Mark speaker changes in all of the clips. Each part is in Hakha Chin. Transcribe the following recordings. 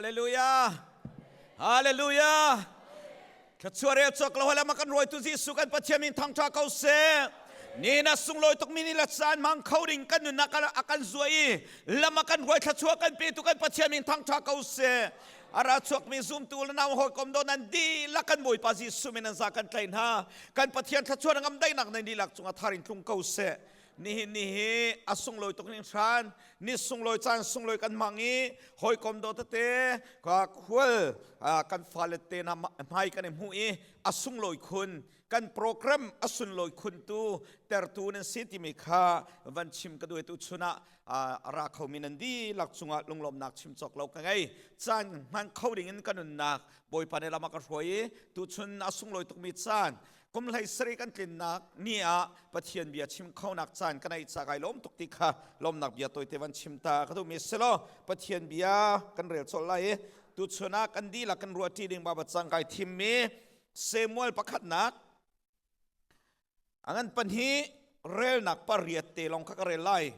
Speaker 1: Hallelujah. Hallelujah. Thluachuah rel cawk lo lama kan rawitu Jesuh kan Pathian min thangṭha ko seh. Ni na sunglawi tuk mi ni la caan mang kho ding kan nunnak a kan zuai i lama kan ruai thluachuah kan petu kan Pathian min thangṭha ko seh. Ara chuak mi zumtu le nau hawikom do nan dihlak kan Bawipa Jesuh min an za kan tlai hna. Kan Pathian thluachuah na ngam daihnak nan dihlak cungah tharin tlung ko seh. Nihin ni hi a sunglawi tuk ning hran ni sunglawi caan sunglawi kan hmang i hawikom dawt tete ka khual kan fale te na hmai kan i hmuh i a sunglawi khun kan program a sunlawi khun tu tertu nan si timi kha van chim ka duai tu chunah ra kho mi nan dihlak cungah lunglawmnak chim cawk lo ka ngei caan hman kho ding in ka nunnak Bawipa nih lam a ka hruai i tuchun a sunglawi tukmi caan kum hlei sarih kan tlinnak ni ah Pathian bia chim khonak caan ka neih ca kai lawm tuk ti kha lawmnak bia tawite van chim ta ka duhmi si law Pathian bia kan rel colh lai i tuchun ah kan dihlak kan ruahṭi ding baba cang kai thimmi Samuel pakhatnak a ngan pahnih relnak pariat te lawng kha ka rel lai.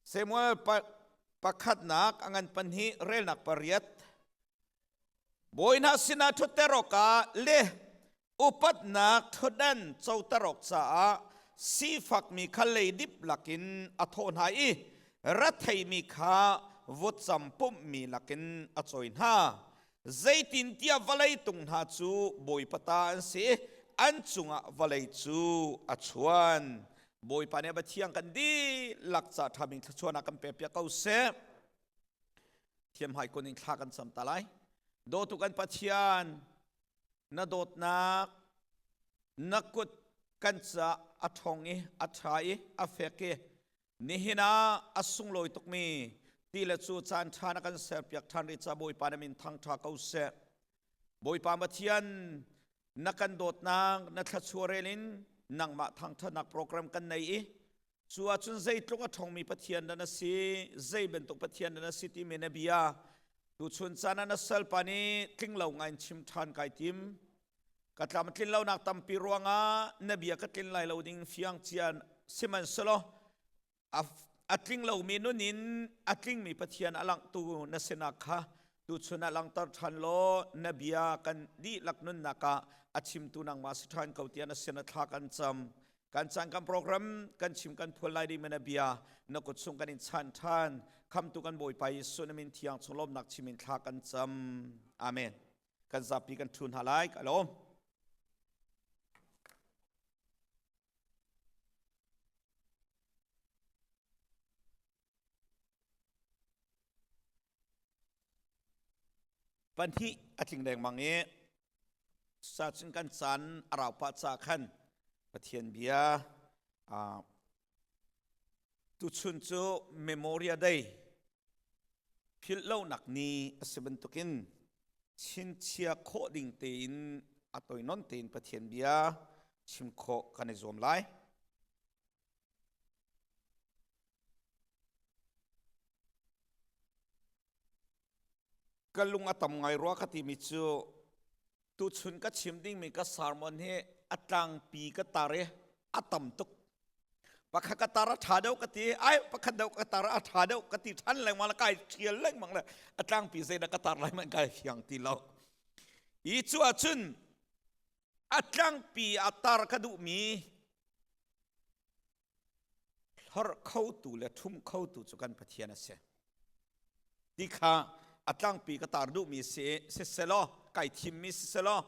Speaker 1: Samuel pakhatnak a ngan pahnih relnak pariat Bawi hna sinah ṭhutter awkah le upatnak ṭhutdan coter awk caah sifakmi kha leidip lakin a thawh hna i retheimi kha vutcam pumhmi lakin a cawi hna. Zeitintiah vawlei tung hna cu Bawipa ta an si i an cungah vawlei cu a chuan. Bawipa nih a bia thiang kan dihlak ca ṭha bik thluachuahnak kan pekpiak ko seh. Thiamhai kun in thla kan cam ta lai. Dawtu kan Pathian, na dawtnak, na kut kan ca a ṭhawng i a ṭha i a fek i nihin ah a sunglawi tukmi ti le cu caan ṭha na kan serpiak ṭhan rih ca Bawipa na min thangṭha ko seh. Bawipa Pathian, na kan dawtnak, na thluachuah rel in nangmah thangṭhatnak program kan nei i Cu ahcun zeitluk a ṭhawngmi Pathian dah na si, zei bantuk Pathian dah na si timi na bia tuchun caan ah na salpa nih tling lo ngai in chim ṭhan kai tim. Ka tlam tlin lonak tampi ruangah na bia ka tlin lai lo ding fiang cian sihmanhsehlaw a tling lomi nun in a tlingmi Pathian a langhtu na sinak kha tuchun ah langhter ṭhan law na bia kan dihlak nunnak ah a chimtu nangmah si ṭhan ko tiah na sin a thla kan cam. Kan caan kan program kan chim kan phuan lai ding na bia na kut chung kan in chan ṭhan khamtu kan Bawipa Jesuh na min thiang chung lawmnak chim in thla kan cam. Amen. Kan zapi kan ṭhu hna lai. Ka lawm. Pahnih a tling lengmang i sacun kan caan a rau pah ca khan Pathian bia tuchun cu Memorial Day philh lonak ni a si bantukin chinchia khawh ding tein a toinon tein Pathian bia chim khawh kan i zuam lai. Ka lung a tam ngai rua ka timi cu tuchun ka chim dingmi ka sermon hi a tlangpi ka tar i a tam tuk. Pakhat ka tar a ṭha deuh ka ti, ai pakhat deuh ka tar a ṭha deuh ka ti ṭhan lengmang le kai ṭhial lengmang le a tlangpi zeidah ka tar lai hmanh kai fiang ti lo. Hi cu ahcun a tlangpi a tar ka duhmi hlorh khotu le ṭhum khotu cu kan Pathian a si. Ti kha a tlangpi ka tar duhmi si siselaw kai thimmi siselaw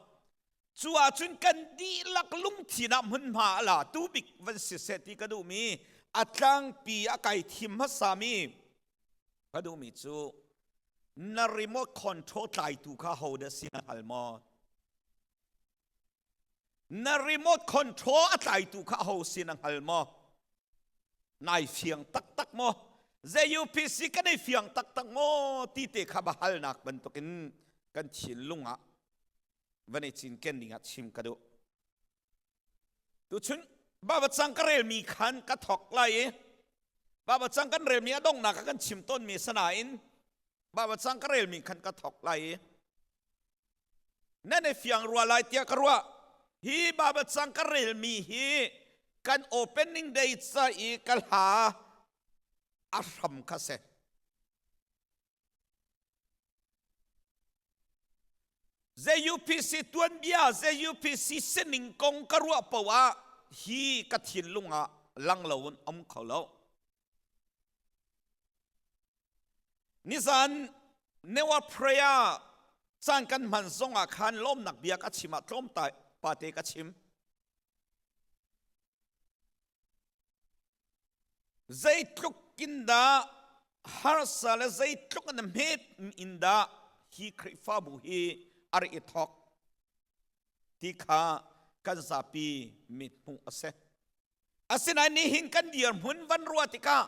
Speaker 1: cu ahcun kan dihlak lungthin ah hmunhma a la tu bik van siseh ti ka duhmi a tlangpi a kai thim hmasami ka duhmi cu na remote control tlaitu kha ho dah si na hngal maw? Na remote control a tlaitu kha aho sin a hngal maw? Nai fiang taktak maw? ZUPC kan i fiang taktak maw? Ti te kha bahalnak bantukin kan thinlung ah van i cinken ding ah chim ka duh. Tuchun baba cang ka relmi khan ka thok lai i baba cang kan relmi a donghnak ah kan chim tawnmi sanain baba cang ka relmi khan ka thok lai i Nan i fiang rua lai tiah ka ruah. Hi Baibal cang ka relmi hi kan opening day ca i ka hla a hram kha si. ZUPC tuanbia, ZUPC sining kong ka ruah paoh ah hi ka thinlung ah lang lo in um kho lo. Nizan Newa prayer caan kan hman zong ah khan lawmnak bia ka chim ah tlawm pa te ka chim. Zeitluk in dah harsa le zeitluk in hmet in dah hi Khrihfabu hi a rak i thawk ti kha kan zapi mithmuh a si. Asinain nihin kan dirhmun van ruah tikah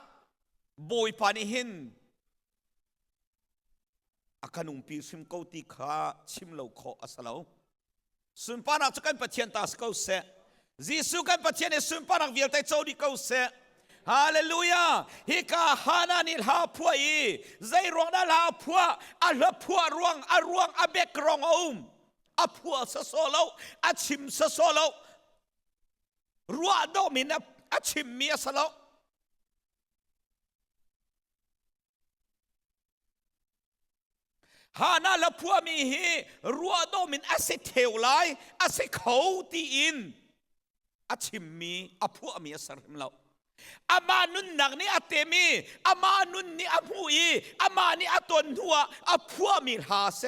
Speaker 1: Bawipa nih hin a kan umpi hrim ko ti kha chim lo khawh a si lo. Sunparnak cu kan Pathian ta si ko seh. Jesuh kan Pathian i sunparnak vialte co dih ko seh. Hallelujah! Hika Hana nih hla phuah i zei ruang dah hla phuah? A hla phuah ruang, a ruang, a background a um. A phuah sawsawh lo, a chim sawsawh lo. Ruah dawm in a chimmi a si lo. Hana la phuahmi hi ruahdawm in a si theu lai, a si kho tiin a chimmi, a phuahmi a ser hrim lo. Amah nunnak nih a tem i, amah nun nih a hmuh i, amah nih a ton hnuah a phuahmi hla a si.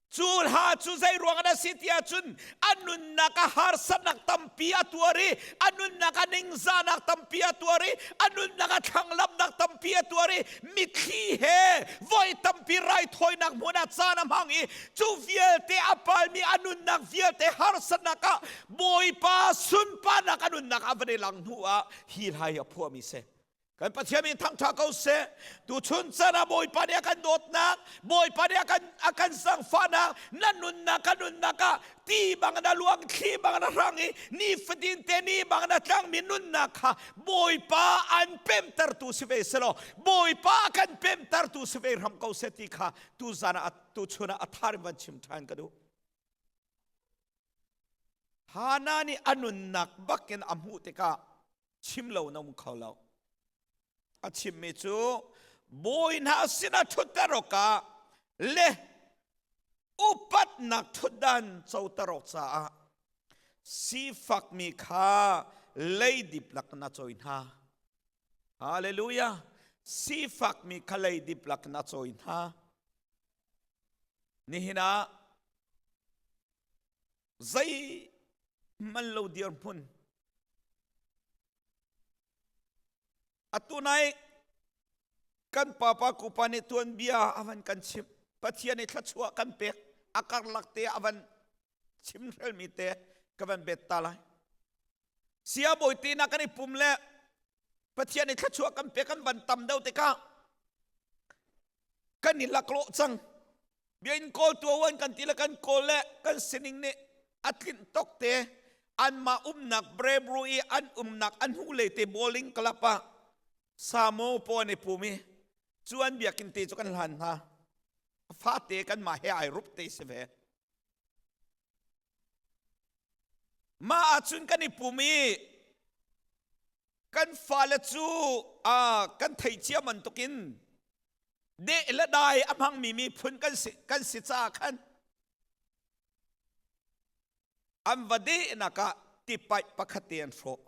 Speaker 1: Cu hla cu zei ruang dah si ti ahcun a nunnak a harsatnak tampi a tuar i a nunnak a ningzahnak tampi a tuar i a nunnak a thlanglamnak tampi a tuar i mitthli he voi tampi raithawinak hmun ah caan a hmang i cu vialte a palmi a nunnak vialte harsatnak ah Bawipa sunparnak a nunnak a van i lang hnu ah hi hla hi a phuahmi si. Kan Pathian min thangṭha ko seh. Tuchun caan ah Bawipa nih a kan dawtnak, Bawipa nih a kan a kan zangfahnak, na nunnak ka nunnak ah ti bang na luang, thli bang na hrang i nifatin te ni bang na tlangmi nunnak kha Bawipa an pemtertu si ve selaw, Bawipa a kan pemtertu si ve hram ko seh ti kha tuzan ah tuchun ah a thar in van chim ṭhan ka duh. Hana nih a nunnak bakin a hmuh tikah chim lo na um kho lo. A chimmi cu bawi hna sinah ṭhutter awkah le upatnak ṭhutdan coter awk caah sifakmi kha leidip lak na cawi hna. Hallelujah! Sifakmi kha leidip lak na cawi hna. Nihin ah zei man lo dirhmun atu nai kan papa kupa nih tuanbia avan kan chimh. Pathian i thluachuah kan pek a karlak te avan chimhrelmi te ka van bet ta lai. Sia bawi te na kan i pum le Pathian i thluachuah kan pek kan van tam deuh tikah kan i laklawh cang. Bia in kawl tuawan kan ti le kan kawl le kan sining nih a tlinh tok te anmah umnak Brebru i an umnak an hnulei te bowling club ah Samo paw an i pum i cu an biakinn te cu kan hlan hna. Fate kanmah he ai rup te si ve. Mah ahcun kan i pum i kan fale cu kan thei cia bantukin deh le dai a hmangmi miphun kan si caah khan an va dehnak ah tipaih pakhat te an hrawh.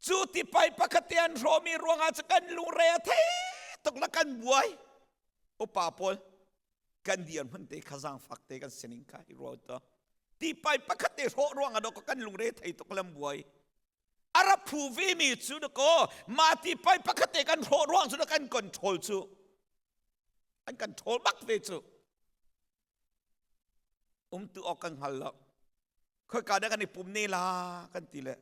Speaker 1: Cu tipaih pakhat te an hrawhmi ruangah cu kan lungre a thei tuk le kan buai. Upa pawl kan dirhmun te kha zaangfak te kan sining kha i ruat to. Tipai pakhat te hrawh ruangah dawh kan lungre thei tuk lam buai. A ra phu ve mi cu dakaw mah tipai pakhat te kan hrawh ruang cu kan control cu an kan ṭhawl bak ve cu. Umtu awk kan hngal lo. Khoika dah kan i pum ne la kan ti le.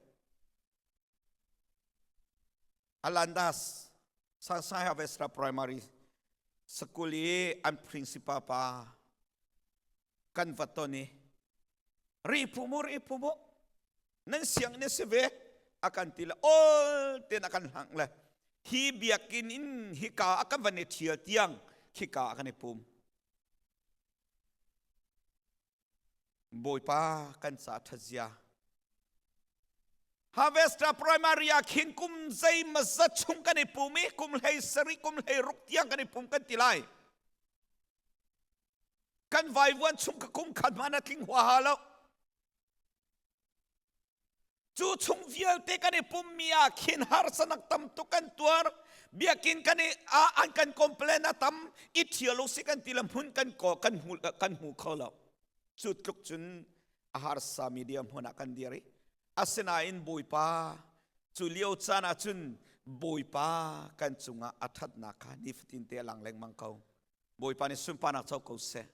Speaker 1: Alandas Sansai Harvestra Primary School i an principal pa kan va ton i ri phu mu ri phu mu nan siang na si ve a kan ti le ol ten a kan hlang le hi biakinn in hika a kan van i ṭhial tiang khika a kan i pum. Bawipa kan ca ṭhatzia Harvester Primary ah khin kum zeimazat chung kan i pum i kum hlei sarih kum hlei ruk tiang kan i pum kan ti lai. Kan vaivuan chung ka kum khat hmanh a tling huaha lo. Cu chung vialte kan i pummi ah khin harsanak tam tuk kan tuar. Biakinn kan i an kan complain a tam i thial u si kan ti le hmun kan ko kan hmu kan hmu kho lo. Cu tluk cun a harsa mi dirhmun ah kan dir i asinain Bawipa cu lio caan ah cun Bawipa kan cungah a ṭhatnak kha nifatin te a lang lengmang ko. Bawipa nih sunparnak co ko seh.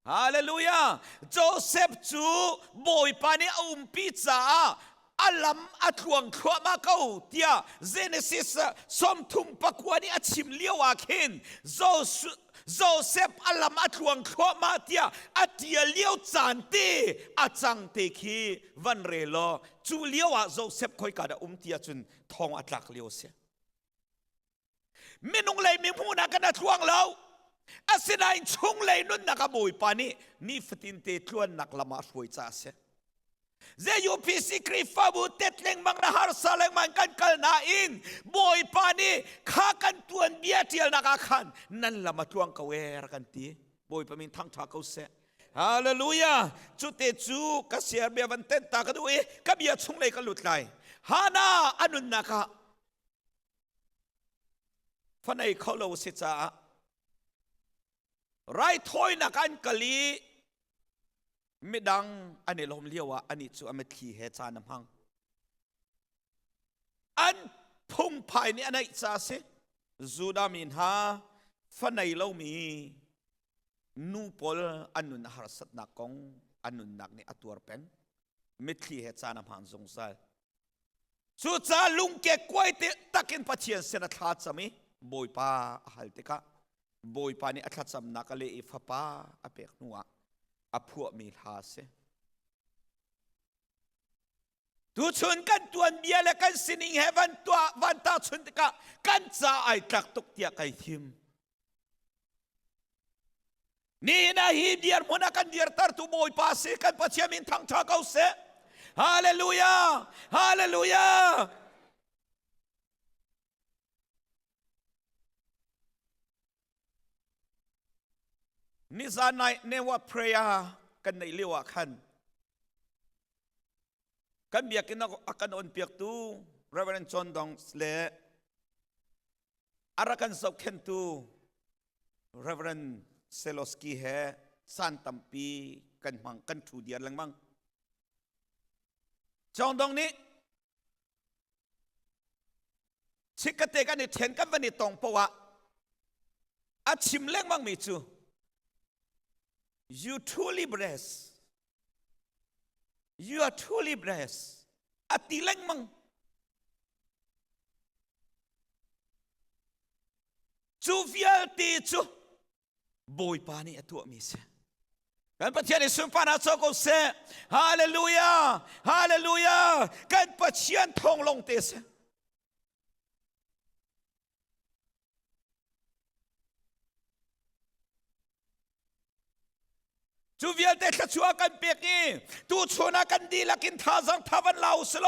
Speaker 1: Hallelujah! Joseph cu Bawipa nih a umpi caah a lam a tluang thluahmah ko tiah Genesis 39 nih a chim lio ah khin Joseph a lam a tluang thluahmah tiah a ṭial lio caan te a cang te khi van rel law cu lio ah Joseph khoika dah um ti ahcun thong a tlak lio a si. Minung lei mi hmuhnak kan a tluang lo. Asinain chunglei nunnak a Bawipa nih nifatin te tluannak lam ah hruai ca a si. ZUPC Khrihfabu tet lengmang na harsa lengmang kan kal nain Bawipa nih kha kan tuanbia ṭialnak ah khan nan lam a tluang ko ee rak kan ti. Bawipa min thangṭha ko seh. Hallelujah! Cute cu ka siar bia van tenh ta ka duh i ka bia chunglei ka lut lai. Hana a nunnak ah fanei kho lo si caah raithawinak an kal i midang an i lawm lio ah anih cu a mitthli he caan a hmang. An phungphai nih a neih ca a si. Judah mi hna fanei lomi nu pawl an nun a harsatnak kong an nunnak nih a tuar peng. Mitthli he caan a hmang zungzal. Cucaah lungkek kuai te takin Pathian sin a thla cam i Bawipa a hal tikah Bawipa nih a thlacamnak a leh i fapa a pek hnuah a phuahmi hla a si. Tuchun kan tuanbia le kan sining he van tuah van tahchun tikah kan ca ai tlak tuk tiah kai thim. Nihin ah hi dirhmun ah kan dirtertu Bawipa si kan Pathian min thangṭha ko seh. Hallelujah! Hallelujah! Nizan nai Newa prayer kan neih lio ah khan kan biakinn a kan on piaktu Reverend John Dong le a rak kan zohkhenhtu Reverend Seloski he caan tampi kan hmang kan ṭhu diar lengmang. Cawngdong nih chikkate kan i ṭhen kan van i tong poah a chim lengmang mi cu you truly blessed you are truly blessed a ti lengmang Cu vialte cu Bawipa nih a tuahmi si. Kan Pathian nih sunparnak co ko seh. Hallelujah! Hallelujah! Kan Pathian thawng lawng te si. Cu vialte thluachuah kan pek i tuchun ah kan dihlak in thazaang tha van la usih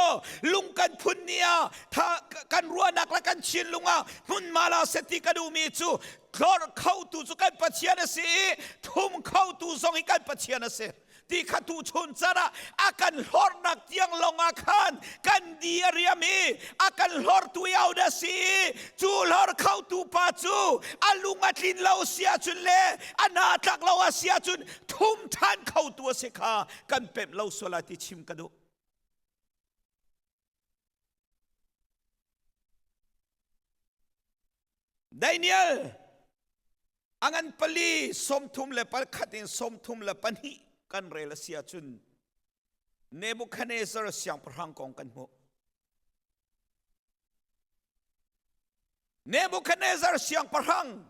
Speaker 1: lung kan phun ni ah tha kan ruahnak le kan thinlung ah hmunhma la seh ti ka duhmi cu tlorh khotu cu kan Pathian a si i thum khotu zong hi kan Pathian a si. Ti kha tuchun can ah a kan hlorhnak tiang lawng ah khan kan di a riam i a kan hlorhtu i ahodah si i cu hlor khotu pa cu a lung a tlin lo si ahcun le a hna tlak lo a si ahcun thum ṭhan khotu a si kha kan pemh lo sual lai ti chim ka duh. Daniel a ngan pali 34 in 32 kan rel a si ahcun Nebuchadnezzar siangpahrang kong kan hmuh. Nebuchadnezzar siangpahrang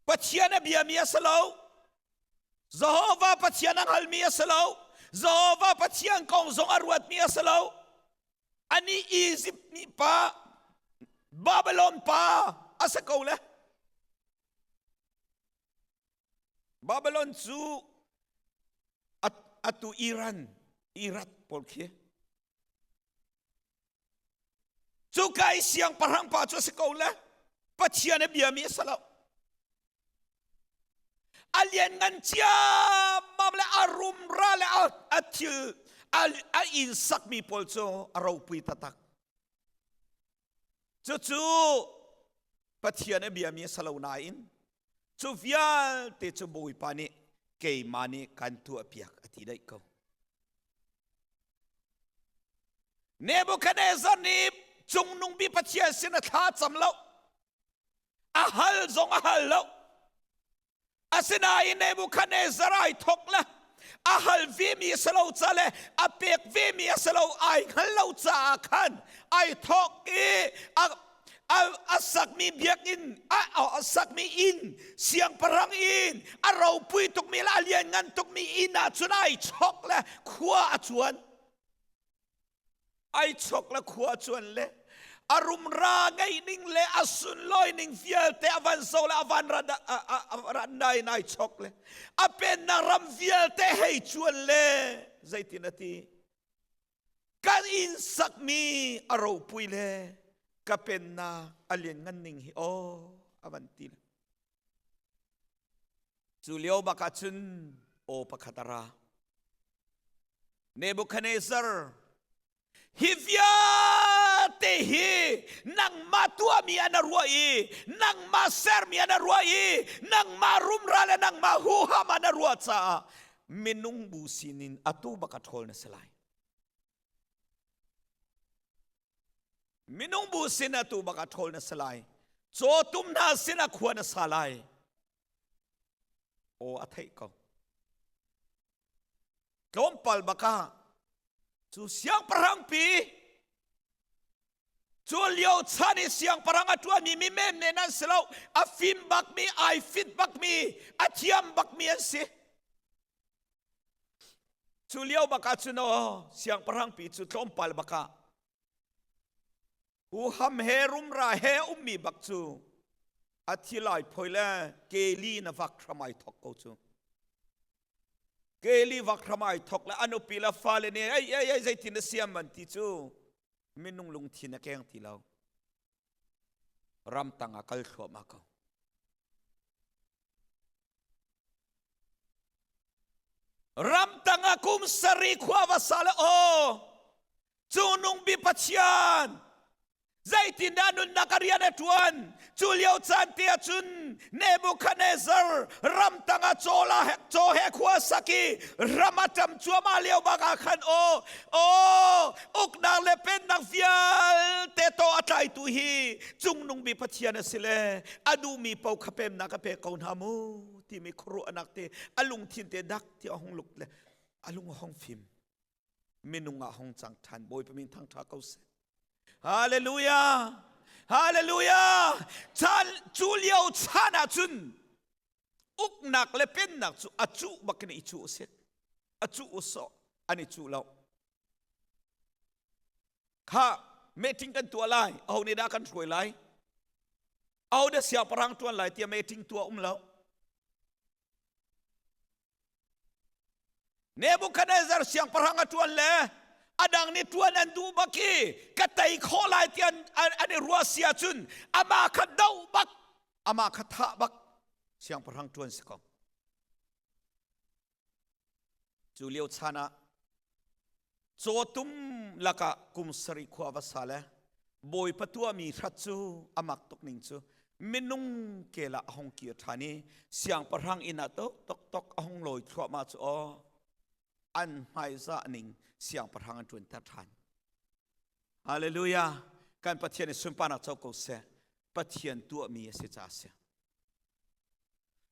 Speaker 1: Pathian a biami a si lo. Jehovah Pathian a hngalmi a si lo. Jehovah Pathian kong zong a ruatmi a si lo. Ani Egypt mi pa, Babylon pa a si ko le. Babylon cu atu Iran, Iraq pawl khi. Cuka i siangpahrang pa cu a si ko le. Pathian a biami a si lo. A lianngan ciammam le a rumra le a thil a inn sakmi pawl cu a ropui taktak. Cucu Pathian a biami a si lo nain cu vialte cu Bawipa nih keimah nih kan tuahpiak a ti daih ko. Nebuchadnezzar nih cungnung bi Pathian sin a thla cam lo. A hal zong a hal lo. Asinain Nebuchadnezzar ai thok le a hal vemi a si lo ca le a pek vemi a si lo ai hngal lo caah khan ai thok i a a sakmi biakinn a sakmi inn siangpahrang inn a ropui tukmi le a lianngan tukmi inn ah cun ai chok le khua a cuan ai chok le khua cuan le a rumra ngeih ning le a sunlawi ning vialte a van so le a van ran in ai chok le a pennak ram vialte hei cuan le zeitin a ti kan inn sakmi a ropui le ka pennak a lianngan ning hi aw a van ti le cu lio bak ah cun aw pakhat a ra. Nebuchadnezzar hi vialte hi nangmah tuahmi an ruah i nangmah sermi an ruah i nangmah rumra le nangmah huham an ruah caah minung bu sinin atu bak a ṭhawl na si lai. Minung bu sin atu bak a ṭhawl na si lai. Cawtum hna sin a khua na sa lai. Aw a theih ko. Tlawmpal bakah cu siangpahrang pi Cu lio chan i siangpahrang a ṭuanmi mi menmen an si lo. A fim bakmi, ai fit bakmi, a thiam bakmi an si. Cu lio bak ah cun aw siangpahrang pi cu tlawmpal bak ah huham he rumra he ummi bak cu a thi lai phoi le keli na vak hram ai thok ko cu. Keli vak hram ai thok le a nupi le fale nih ei ei ei zeitin na siam an ti cu minung lungthin a keng ti lo. Ramtang ah kal thluahmah ko. Ramtang ah kum sarih khua va sa le aw cu nung bi Pathian Zeitindah nunnak a rian a ṭuan? Cu lio caan te ahcun Nebuchadnezzar ramtang ah caw he khua sak i ram a ṭam cuahmah lio bak ah khan aw aw uknak le pennak vialte taw a tlaitu hi cungnung bi Pathian a si le a duhmi paoh kha pemnak a pek ko hna mu timi khuaruahnak te a lungthin te dak ti a hung luk le a lung a hung fim. Minung ah hung cang ṭhan. Bawipa min thangṭha ko seh. Hallelujah! Hallelujah! Chan cu lio chan ah cun uknak le pennak cu a cuh bakin i cuh a si. A cuh usawh an i cuh lo. Kha meeting kan tuah lai, aho nih dah kan hruai lai? Aho dah siangpahrang tuan lai tiah meeting tuah um lo. Nebuchadnezzar siangpahrang a ṭuan le a dang nih ṭuan an duh bak i ka tei khawh lai ti an i ruah si ahcun amah kha doh bak amah kha thah bak siangpahrang ṭuan si ko. Cu lio chan ah Cawtum lakah kum sarih khua va sa le Bawipa tuahmi hrat cu a mak tuk ning cu minung kel ah a hung kir ṭhan i siangpahrang inn ah tok tok tok a hung lawi thluahmah cu aw an hmaizah ning siangpahrang an ṭuanter ṭhan. Hallelujah! Kan Pathian i sunparnak co ko seh. Pathian tuahmi a si caah a si.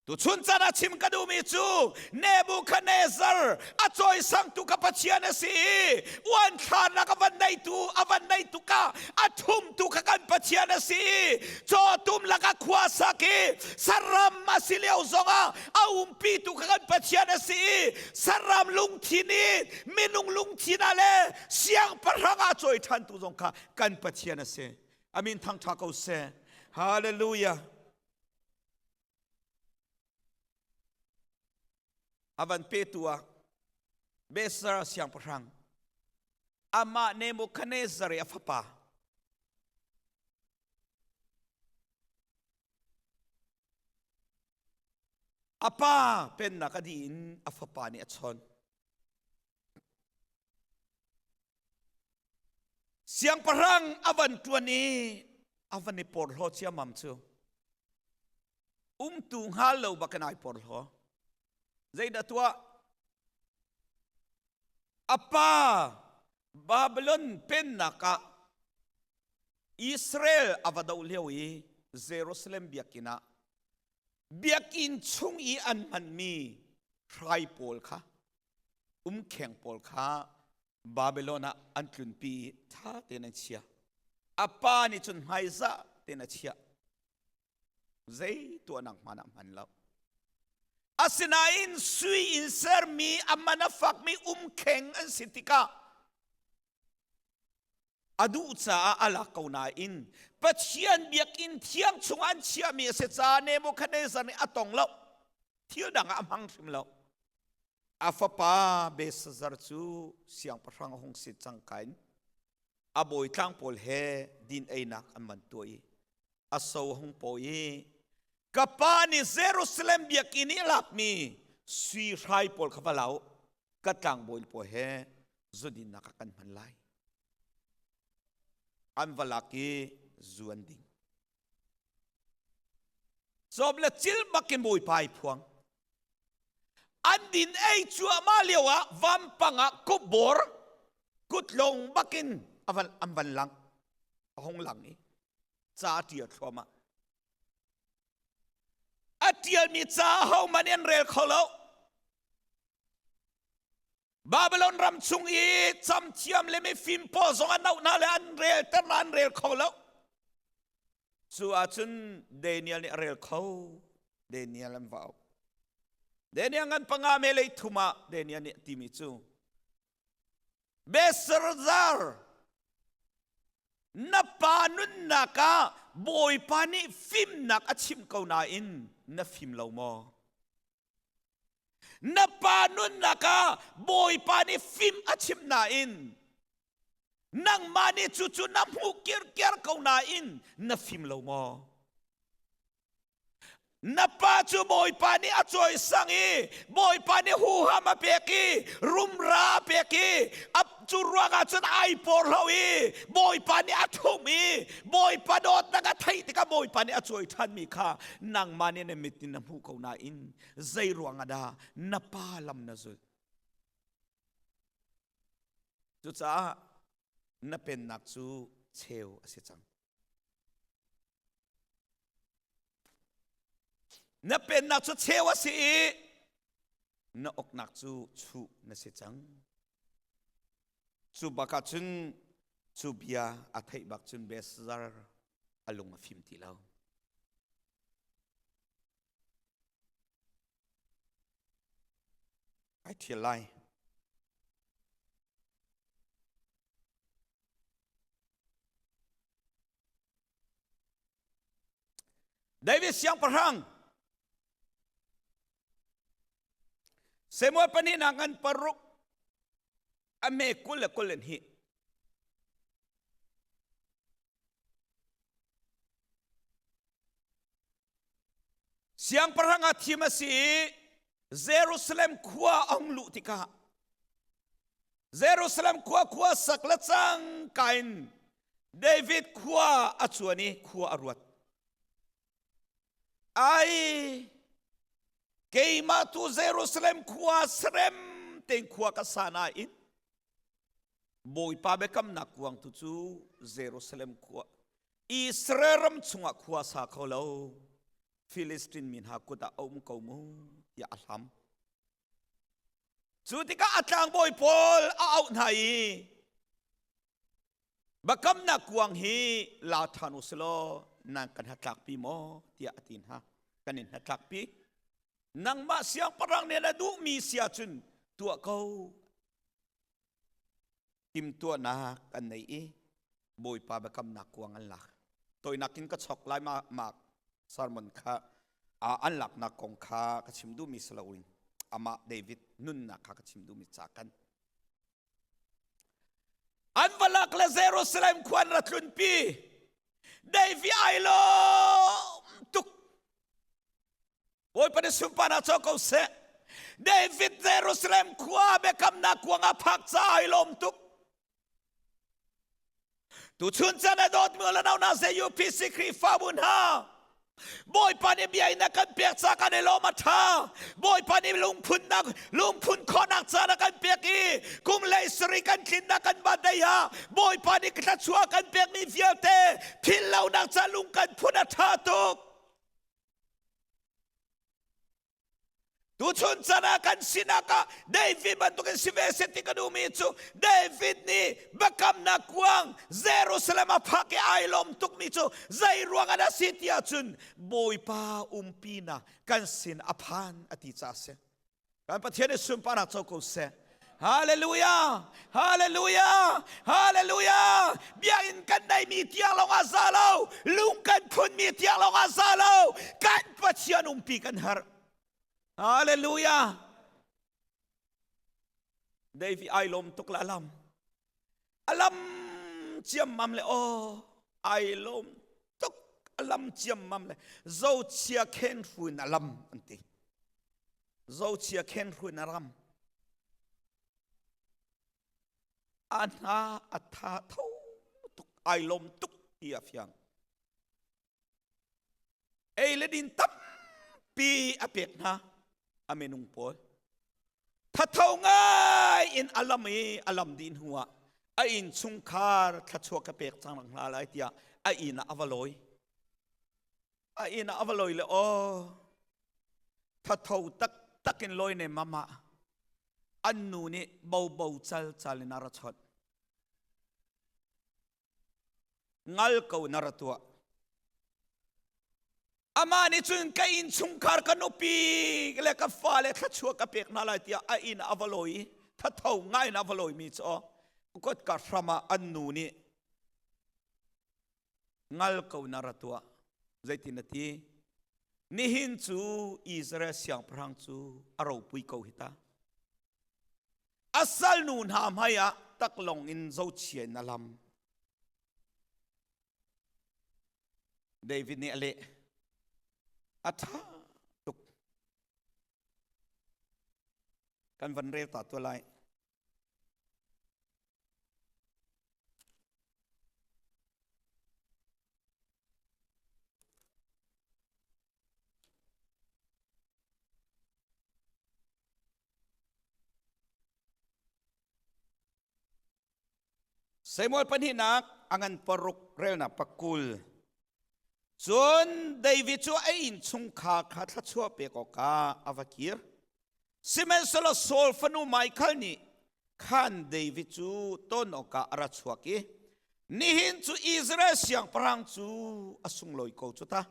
Speaker 1: Tuchun caan ah chim ka duhmi cu Nebuchadnezzar a cawisangtu ka Pathian a si i uanthlarnak a van neitu a van neitu ka a thumtu kha kan Pathian a si i cawtum lakah khua sak i saram a si lio zongah a umpitu kha kan Pathian a si i saram lungthin i minung lungthin ah le siangpahrang ah cawi ṭhantu zong kha kan Pathian a si. Amin thangṭha ko seh. Hallelujah. A van petu ah Besar siangpahrang amah Nebuchadnezzar i a fapa. A pa pennak a dih in a fapa nih a chawnh. Siangpahrang a van ṭuan i a van i porhlaw ciammam cu umtu hngal lo bak in ai porhlaw. Zeidah tuah? A pa Babylon pennak ah Israel a va doh lio i Jerusalem biakinn ah biakinn chung i an hmanmi hrai pawl kha umkheng pawl kha Babylon ah an tlunpi i ṭha tein an chia. A pa nih cun hmaizah tein a chiah. Zei tuahnak hmanh ah hman lo. Asinain sui in sermi a man a fakmi umkheng an si tikah a duh caah a lak ko nain Pathian biakinn thiang chung an chiahmi a si caah Nebuchadnezzar nih a tong lo. Thil dang ah a hmang hrim lo. A fapa Belshazzar cu siangpahrang a hung si cangka in a bawitlang pawl he din einak an van tuah i a so a hung paw i ka pa nih Jerusalem biakinn i a lakmi sui hrai pawl kha va lau ka tlangbawi pawl he zudinnak ah kan hman lai. An va lak i zu an ding. Cawm le cil bakin Bawipa ai phuang. An din ei cuahmah lio ah vampang ah kupbor kutlong bakin avan an van lang a hung lang i ca a ṭial thluahmah. A ṭialmi ca ahohmanh an rel kho lo. Babylon ram chung i camthiam le mifim pawl zong an auh hna le an relter hna an rel kho lo. Cu ahcun Daniel nih a rel kho. Daniel an va auh. Daniel ngan panga me lei thum ah Daniel nih a timi cu Belshazzar na pa nunnak ah Bawipa nih fimnak a chimh ko nain na fim lo maw? Na pa nunnak ah Bawipa nih fim a chimh nain nangmah nih cucu na hmuh kirker ko nain na fim lo maw? Na pa cu Bawipa nih a cawisang i Bawipa nih huham a pek i rumra a pek i a cu ruangah cun ai porhlo i Bawipa nih a ṭhumh i Bawipa dawtnak a theih tikah Bawipa nih a cawi ṭhanmi kha nangmah nih na mit in na hmuh ko nain zei ruangah dah na pa lam na zulh? Cucaah na pennak cu cheu a si cang. Na pennak cu cheu a si i na uknak cu chuh na si cang. Cu bak ah cun cu bia a theih bak cun Belshazzar a lung a fim ti lo. Ai ṭhial lai. David siangpahrang Samuel pahnihnak ngan paruk a me 20 le 22. Siangpahrang ah thim a si i Jerusalem khua a hung luh tikah Jerusalem khua khua sak le cangka in David khua a cuan i khua a ruat. Ai keimah tu Jerusalem khua serem tein khua ka sa nain Bawipa biakamnak kuang tu cu Jerusalem khua Israel ram chungah khua sa kho lo Filistin mi hna kut ah a um ko mu tiah a hlam. Cu tikah a tlangbawi pawl a auh hna i biakamnak kuang hi la ṭhan u silaw nan kan hnatlakpi maw tiah a ti hna. Kan in hnatlakpi. Nangmah siangpahrang nih na duhmi si ahcun tuah ko timtuahnak an nei i Bawipa biakamnak kuang an lak. Toinak in ka chok lai ma, ma sermon kha an laknak kong kha ka chim duhmi si loin amah David nunnak kha ka chim duhmi ca kan. An va lak le Jerusalem khua an ra tlunpi. David ai lawm tuk. Bawipa nih sunparnak co ko seh. David Jerusalem khua biakamnak kuang a phak caah ai lawm tuk. Tuchun caan a dawtmi le no hna seh UPC Khrihfabu hna Bawipa nih bia in a kan pek ca kan i lawm a ṭha. Bawipa nih lungphunnak lungphun khawhnak caan a kan pek i kum lei sarih kan tlinnak kan birthday ah Bawipa nih thluachuah kan pekmi vialte philh lonak ca lung kan phun a ṭha tuk. Tuchun chan ah kan sinak ah David bantukin si ve seh ti ka duhmi cu David nih biakamnak kuang Jerusalem a phak i ai lawm tukmi cu zei ruang ah dah si ti ahcun Bawipa umpinak kan sin a phan a ti caah a si. Kan Pathian nih sunparnak co ko seh. Hallelujah! Hallelujah! Hallelujah! Biakinn kan neimi tiang lawng ah za lo, lung kan phunmi tiang lawng ah za lo, kan Pathian umpi kan herh. Hallelujah! David ai lawm tuk la alam. Alam ciammam le aw ai lawm tuk alam ciammam le zochia khen hruin alam an ti. Zochia khen hruin a ram. A hna a tha tho tuk ai lawm tuk ti a fiang. Ei le din tampi a pek hna a minung pawl. Thatho ngai in a lam i a lam dih hnu ah a inn chungkhar thluachuah ka pek cang hna lai tiah a inn ah a va lawi. A inn ah a va lawi le aw thatho taktak in lawi ne mama an nu nih bobo cal cal in a ra chawnh. Ngal ko na ra tuah. Amah nih cun ka inn chungkhar ka nupi le ka fale thluachuah ka pek hna lai tiah a inn ah a va lawi i thatho ngai in a va lawimi cu kotka hram ah an nu nih ngal ko na ra tuah. Zeitin na ti? Nihin cu Israel siangpahrang cu a ropui ko hi ta. A salnu hna hmai ah taklong in zochia in a lam. David nih a leh. A ṭha tuk. Kan van rel ta tuah lai. Samuel pahnihnak a ngan paruk relnak pakul. Cun David cu a innchungkhar kha thluachuah pek awkah a va kir. Sihmanhsehlaw Saul fanu Michal nih khan David cu ton awkah a ra chuak i nihin cu Israel siangpahrang cu a sunglawi ko cu ta.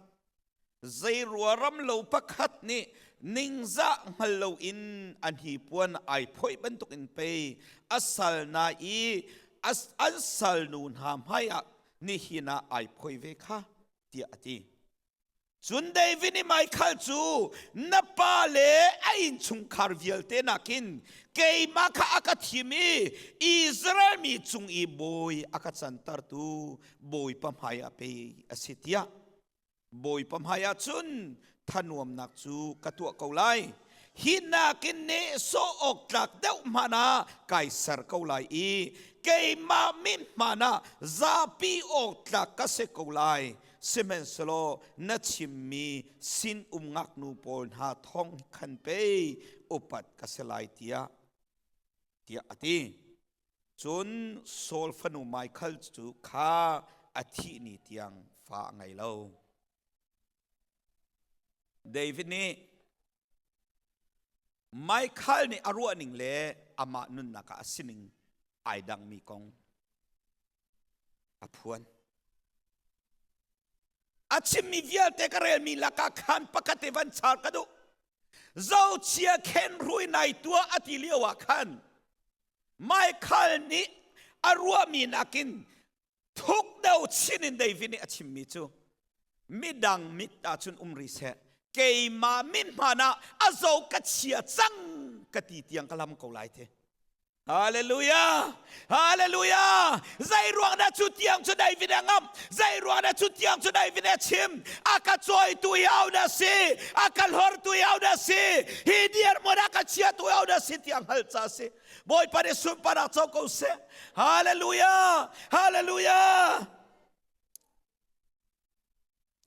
Speaker 1: Zeiruaram lo pakhat nih ningzah hngal loin a hnipuan ai phoih bantukin pei a sal na i an salnu hna hmaiah nihin ah ai phoi ve kha tiah a ti. Cun David nih Michal cu na pa le a innchungkhar vialte nakin keimah kha a ka thim i Israel mi cung i bawi a ka cantertu Bawipa hmaiah pei a si tiah Bawipa hmaiah cun thanuamnak cu ka tuah ko lai. Hi nakin nehsawh awk tlak deuh hmanh ah kai ser ko lai i keimah min hmanh ah zapi awk tlak ka si ko lai. Sihmanhsehlaw na chimmi sin-um ngaknu pawl hna thawng khan pei upat ka si lai tiah tiah a ti. Cun Saul fanu Michal cu kha a thih ni tiang fa a ngei lo. David nih Michal nih a ruahning le amah nunnak ah a sining ai dangmi kong a phuan. A chimmi vialte ka relmi lakah khan pakhat te van char ka duh. Zochia khen rui nai tuah a ti lio ah khan Michael nih a ruahmi nakin thuk deuh chin in David nih a chimmi cu midang mit ahcun um rih seh keimah min hmaan ah a zo ka chia cang ka ti tiang ka lam ko lai te. Hallelujah! Hallelujah! Zei ruang dah cu tiang cu David a ngamh? Zei ruang dah cu tiang cu David a chim? A ka cawitu hi au dah si? A ka hlortu hi au dah si? Hi dirhmun a ka chiatu hi au dah si tiang hngalh ca si. Bawipa nih sunparnak co ko seh. Hallelujah! Hallelujah!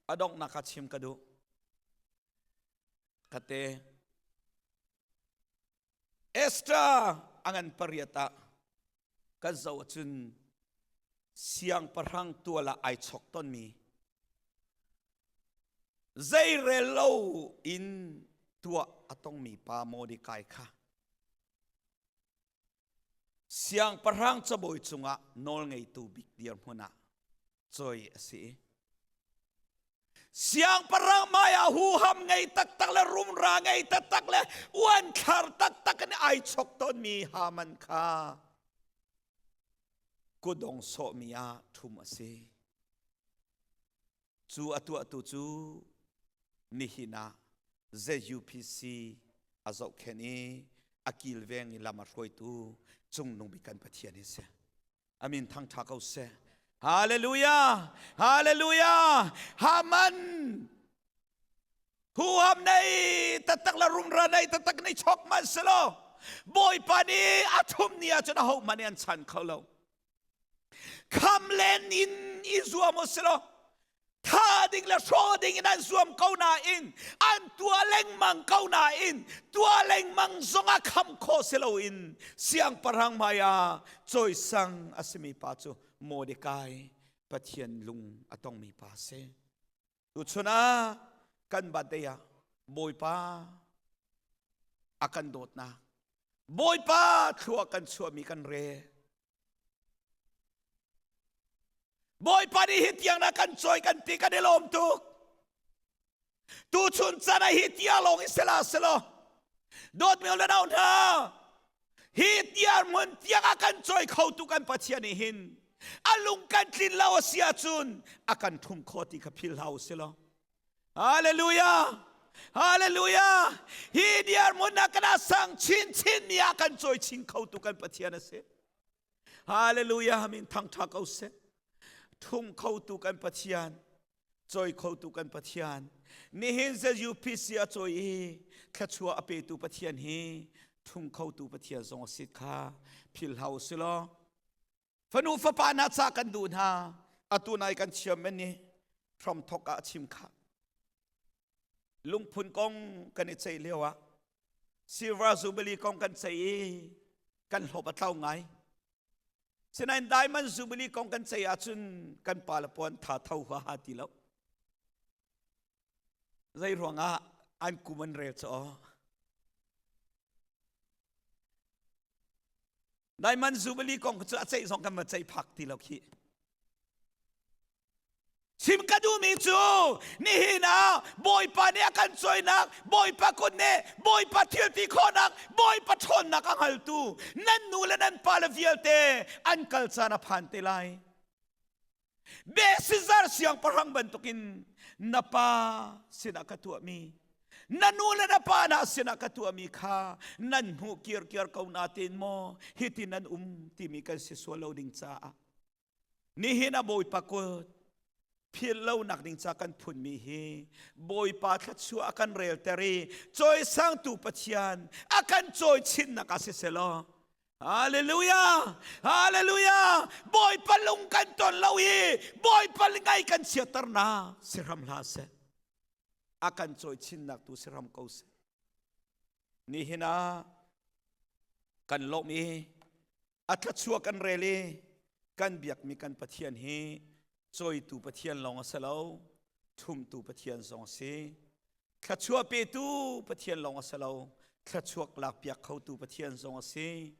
Speaker 1: A donghnak ka chim ka duh. Kate Esther a ngan pariat ah kan zoh ahcun siangpahrang tual ah ai chok tonmi zeirel lo in tuah a tongmi pa Mordecai kha siangpahrang cabawi cungah nawlngeitu bik dirhmun ah choi a si. Siangpahrang hmaiah huham ngei taktak le rumra ngei taktak le uanthlar taktak in ai chok tawnmi Haman kha kudong sawhmi ah ṭhum a si. Cu a tuahtu cu nihin ah ZUPC a zohkhenh i a kilveng i lam a hruaitu Cungnung Bik kan Pathian hi si. Amin thangtha ko seh. Hallelujah! Hallelujah! Haman huham nei taktak la rumra nei taktak nei chok man selo. Bawipa nih a thum ni ahcun a ho hmanh an chan kho lo. Kham len in i zuam u silo. Tha ding le hraw ding in an zuam ko nain an tuah lengmang ko nain tuah lengmang zongah kham khawh si loin siangpahrang hmaiah cawisang a simi pa cu Mordecai Pathian lung a tongmi pa a si. Tuchun ah kan birthday ah Bawipa a kan dawtnak Bawipa thlua kan chuahmi kan rel Bawipa nih hi tiang na kan cawi kan ti kan i lawm tuk. Tuchun chan ah hi tia lawng i sela selaw dawtmi le nau hna hi tiar hmun tiang a kan cawi kho tu kan Pathian nih hin a lung kan tlin lo a si ahcun a kan thum kho ti kha phil hlah u silaw. Hallelujah! Hallelujah! Hi dirhmun ah kana sang chinchin mi ah kan cawi chin kho tu kan Pathian a si. Hallelujah! Amin thangtha ko seh. Thum kho tu kan Pathian, cawi kho tu kan Pathian. Nihin ZUPC a cawi i thluachuah a petu Pathian hi thum kho tu Pathian zong a si kha phil hau si law. Fanu fapa hna ca kan duh hna. Atu nai kan chiam men ni hram thok ah chim kha. Lungphun kong kan i ceih lio ah Silver Jubilee kong kan ceih i kan hlawp a tlau ngai. Sinain Diamond Jubilee kong kan ceih ahcun kan pa le puan tha tho hua ha ti lo. Zei ruangah an kum an rel caw. Diamond Jubilee kong cu a ceih zong kan va ceih phak ti lo khi. Chim ka duhmi cu nihin ah Bawipa nih a kan cawinak, Bawipa kut nih Bawipa thil ti khawhnak, Bawipa ṭhawnnak a hngaltu nan nu le nan pa le vialte an kal caan a phan te lai. Besizar siangpahrang bantukin na pa sinah ka tuahmi na nu le na pa hna sinah ka tuahmi kha nan hmuh kirkiar ko nain maw hiti nan um timi kan si sual lo ding caah nihin a Bawipa kut philh lonak ding ca kan phunmi hi Bawipa thluachuah a kan relter i cawisangtu Pathian a kan cawi chinnak ah siselaw Hallelujah! Hallelujah! Bawipa lung kan ton lo i Bawipa ngai kan chiatter na si hram hlah seh. A kan cawi chinnak tu si hram ko seh. Nihin ah kan lawmh i a thluachuah kan rel i kan biakmi kan Pathian hi cawitu Pathian lawng a si lo, thumtu Pathian zong a si. Thluachuah petu Pathian lawng a si lo, thluachuak lakpiak khotu Pathian zong a si.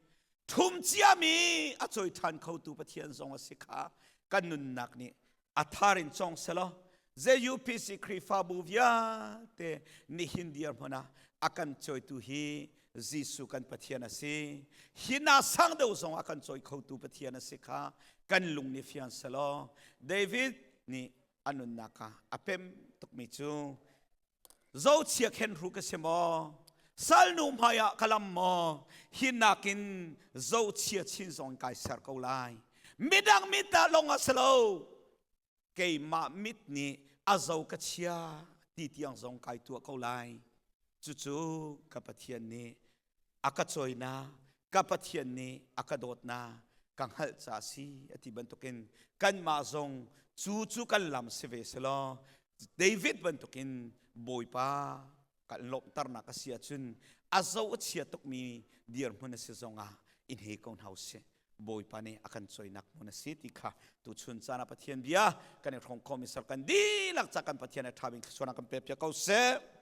Speaker 1: Thum ciami a cawi ṭhan khotu Pathian zong a si kha kan nunnak nih a thar in cawng selaw ZUPC Khrihfabu vialte nihin dirhmun ah a kan cawitu hi Jesuh kan Pathian a si. Hi na sang deuh zong a kan cawi khotu Pathian a si kha kan lung nih fiang selaw David nih a nunnak ah a pem tukmi cu zohchia khen hru ka si maw? Salnu hmai ah ka lam maw? Hi nakin zohchia chin zong kai ser ko lai. Midang mit ah lawng a si lo. Keimah mit nih a zo ka chia ti tiang zong kai tuah ko lai. Cucu ka Pathian nih a ka cawinak, ka Pathian nih a ka dawtnak ka hngalh ca a si a ti bantukin kanmah zong cu cu kan lam si ve selaw David bantukin Bawipa kan lawmhternak a si ahcun a zo a chia tukmi dirhmun a si zongah in he ko hna usih. Bawipa nih a kan coinak hmun a si ti kha tuchun caan ah Pathian bia kan i hrawng khomi sar kan dihlak ca kan Pathian a ṭha bik thluachuahnak kan pek piak ko seh.